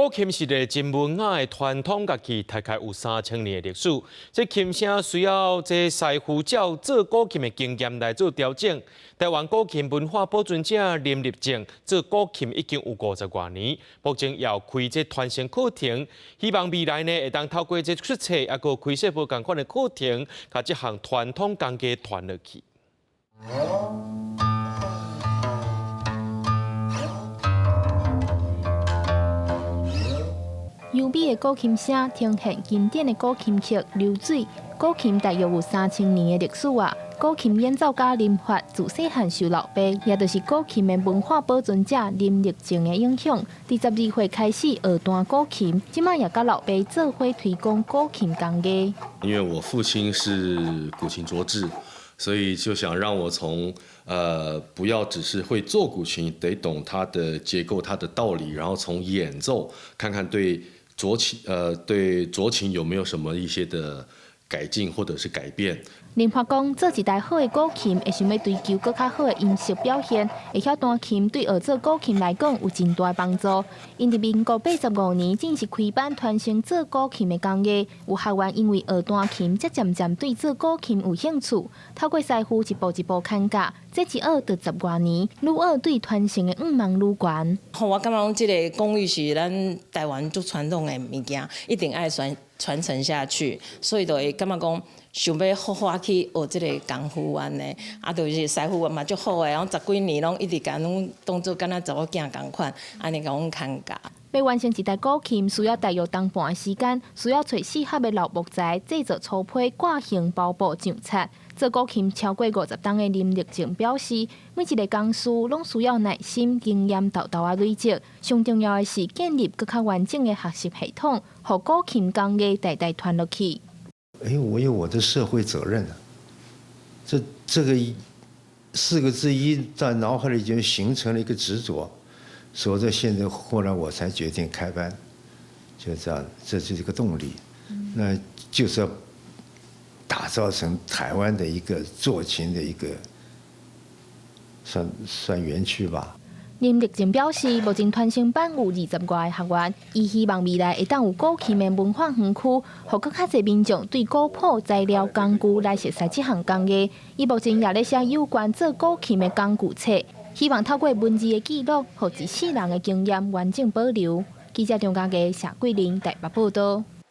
古琴是个真文雅的傳統樂器，大概有3000年的歷史。這琴聲需要這師傅照做古琴的經驗來做調整。台灣古琴文化保存者林立正做古琴已經有50外年，目前也有開這傳承課程，希望未來呢會當透過這出冊，抑閣開設無仝款的課程，共這項傳統工藝傳落去。優美的古琴聲，呈現經典的古琴曲《流水》。古琴大約有3000年的歷史啊！古琴演奏家林發自細漢受老爸，也就是古琴的文化保存者林立正的影響，佇12歲開始學彈古琴，這擺也佮老爸做伙推廣古琴工藝。因為我父親是古琴斫製，所以就想讓我從不要只是會做古琴，得懂它的結構、它的道理，然後從演奏看看對斫琴有沒有什麼一些的改進或者是改變。林發講，做一台好的古琴，會想欲追求閣較好的音色表現。會曉彈琴對學做古琴來講有真大幫助。𪜶佇民國85年正式開班傳承做古琴的工藝，有學員因為學彈琴，才漸漸對做古琴有興趣。透過師傅一步一步牽教，這一學就10外年，愈學對傳承的願望愈懸。我感覺講這个工藝是咱台灣足傳統的物件，一定愛傳承下去，所以就會感覺講想欲好好去學這个功夫按呢，啊，就是師傅嘛足好的，然後十幾年攏一直共阮當做敢若查某囝仝款，按呢共阮牽教。欲完成一台古琴，需要大約冬半的時間，需要揣適合的老木材製作粗坯、掛形、包布、上漆。做古琴超過50冬的林立正表示，每一个工序攏需要耐心、經驗沓沓仔累積。上重要的是建立閣較完整的學習系統，予古琴工藝代代傳落去。哎，我有我的社會責任啊！這個四個字一在腦海裡就形成了一個執着，所以現在後來我才決定開班，就這樣，這就是一個動力。那就是要打造成台灣的一個斫琴的一個算園區吧。林立正表示，目前傳承班有20外个學員，伊希望未來會當有古琴的文化園區，予閣較濟民眾對古樸材料工具來熟悉這項工藝。伊目前也咧寫有關做古琴的工具冊，希望透過文字的記錄，予一世人的經驗完整保留。記者張家傑、謝桂玲台北報導。